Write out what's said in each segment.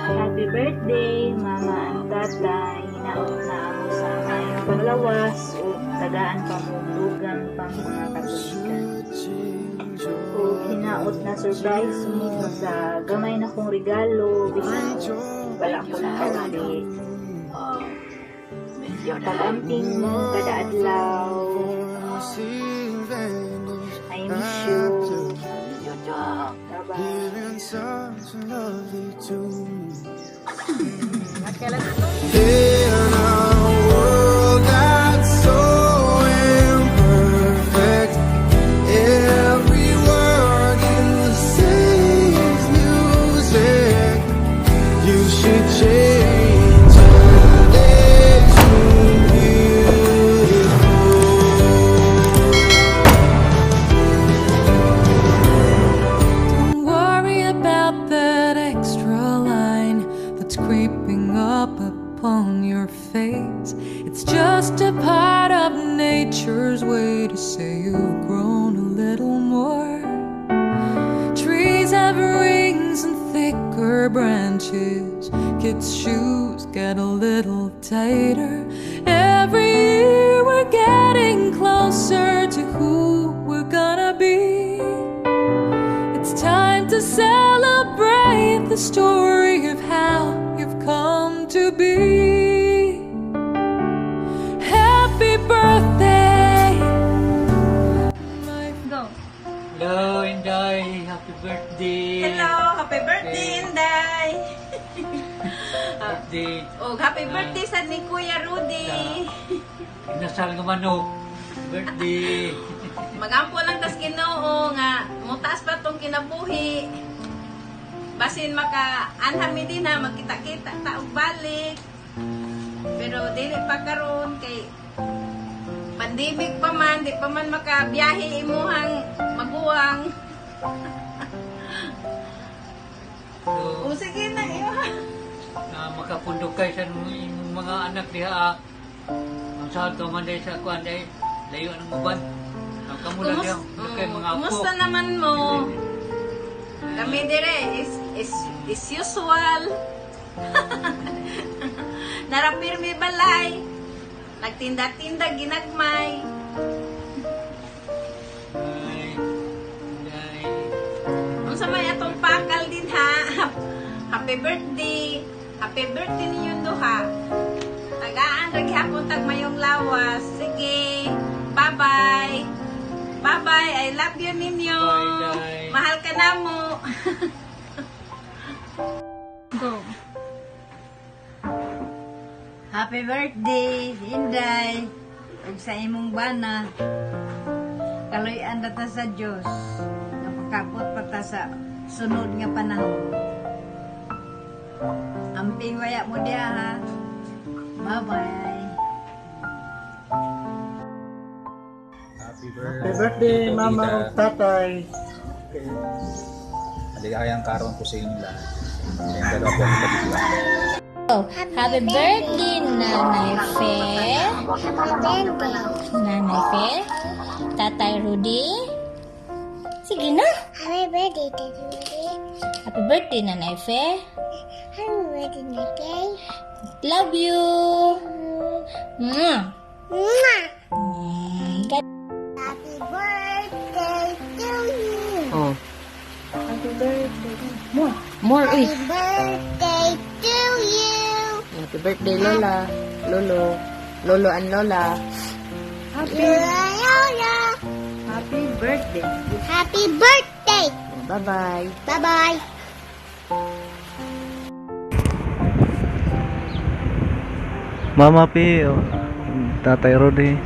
Happy birthday, Mama and Tatay. Hinaot na amo sa maayong panglawas ug tagaan pa mo dugang pang mga katuigan. Ug hinaot na surprise mo sa gamay na kong regalo bisan og wala ko nakauli. Pag-amping mo kada adlaw. I miss you. Bye-bye. Hearing such a lovely tune. Kailan? In a world that's so imperfect, every word you say is music. You should change it to beautiful. Don't worry about that extra line that's creeping up upon your face. It's just a part of nature's way to say you've grown a little more. Trees have rings and thicker branches. Kids' shoes get a little tighter. Every year we're getting closer to who we're gonna be. It's time to celebrate the story of how you've come to be. Happy birthday, my Go. Hello, Inday. Happy birthday. Hello, happy birthday, Inday. Birthday. Oh, happy birthday sa ni Kuya Rudy. Inasal nga manok. Birthday. Magampo lang tas Ginoo nga mutaas pa tong kinabuhi. Basin maka anha mi din ha, magkita-kita ta og balik. Pero dili pa karon kay pandemic pa man, di pa man makabiyahe imuhang maguwang. So, O sige na imuha. Na makapundok kay sa imong mga anak diha. Ah. Ang sa man dahil sa kuan dahil layo ang uban. Ang kamula diha, kay mga apo. Kumusta naman mo? Kami dire is usual. Narapirmi balay. Nagtinda-tinda ginagmay. Ay, Inday. Unsa may atong pakal din ha. Happy birthday. Happy birthday ninyong duha. Tagaan ra gihapon tag mayong lawas. Sige. Bye-bye. Bye-bye. I love you ninyo. Bye, Day. Mahal ka namo. Go. Happy birthday, Inday! Ug sa imong bana, kaluy-an na ta sa Dios. Napakabot pa ta sa sunod nga panahon. Amping waya mo diha ha. Bye-bye. Happy Happy birthday, Tito, Mama Tita. ug Tatay. Maligayang kaarawan po sa inyong lahat. Kayong dalawa po ang kapatid lang. Happy birthday, Nanay Fe. Nanay Fe. Tatay Rudy. Sige na. Happy birthday, Daddy Rudy. Happy birthday, Nanay Fe. Happy birthday, Nicky. Love you. Mwah. Mwah. God Happy birthday to you. Oh. Happy birthday. More. More, uy. Happy birthday to you. Happy birthday, Lola. Lolo. Lolo and Lola. Happy, Lola. Happy birthday. Happy birthday. Bye-bye. Bye-bye. Mama P, oh, Tatay Rudy,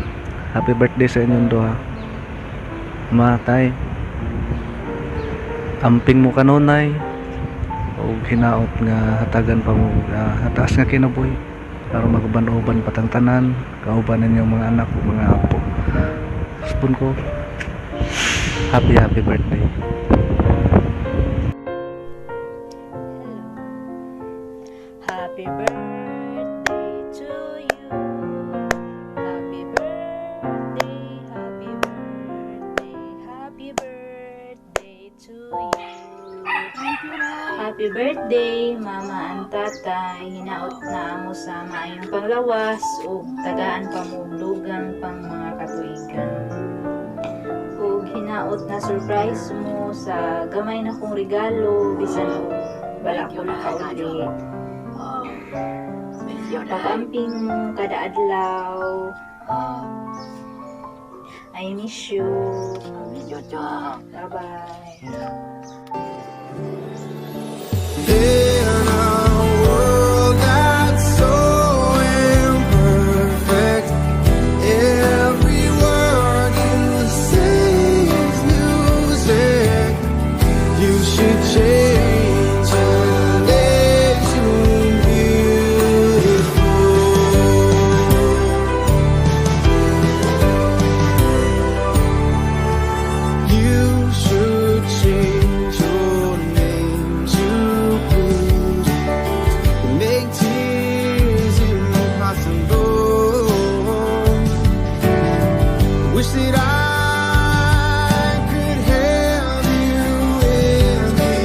happy birthday sa inyong duha. Ma, tay, amping mo kanunay og hinaot nga hatagan pa mo hataas nga kinabuhi aron maguban-uban patang tanan kauban ninyong mga anak ug mga apo. Spoon ko. Happy happy birthday. Hello. Happy birthday to you. Happy birthday, happy birthday, happy birthday to you. Happy birthday, Mama and Tatay. Hinaot na mo sa maayong panglawas ug tagaan pa mo dugang pang mga katuigan. Ug hinaot na surprise mo sa gamay na kong regalo bisan og wala ko nakauli. Pag-amping mo kada adlaw. I miss you. Bye-bye. In a world that's so imperfect, every word you say is music. You should change your name to beautiful. You should change your name to please. Make tears impossible. Wish that I could have you with me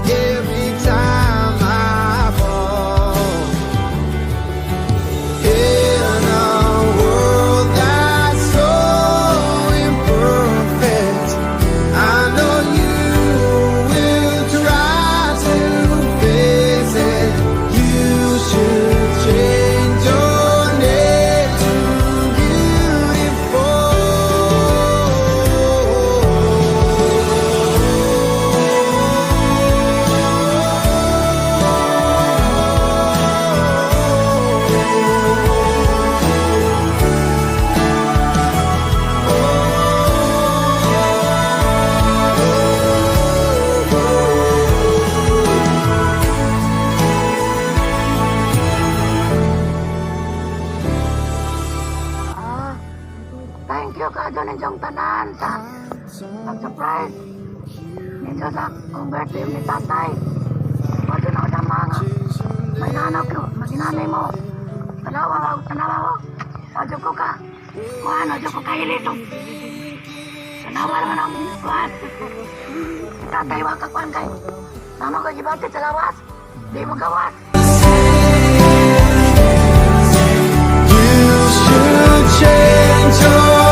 every time I fall. In a world that's so imperfect, I know you will try to fix it. You should change your name to beautiful. Thank you kaayo ninyong tanan sa pag-surprise ninyo sa akong birthday ni tatay. Wadto na sa mga may nanay ko, maginanay mo. Tanawa ko, tanawa ko. Wadto ko ka. Kuhan, wadto ko kahilito. Tanawa naman ang kuhan. Tatay, wa ka kuhan kay. Mama ko gibati sa lawas. Di mo gawas. You should change your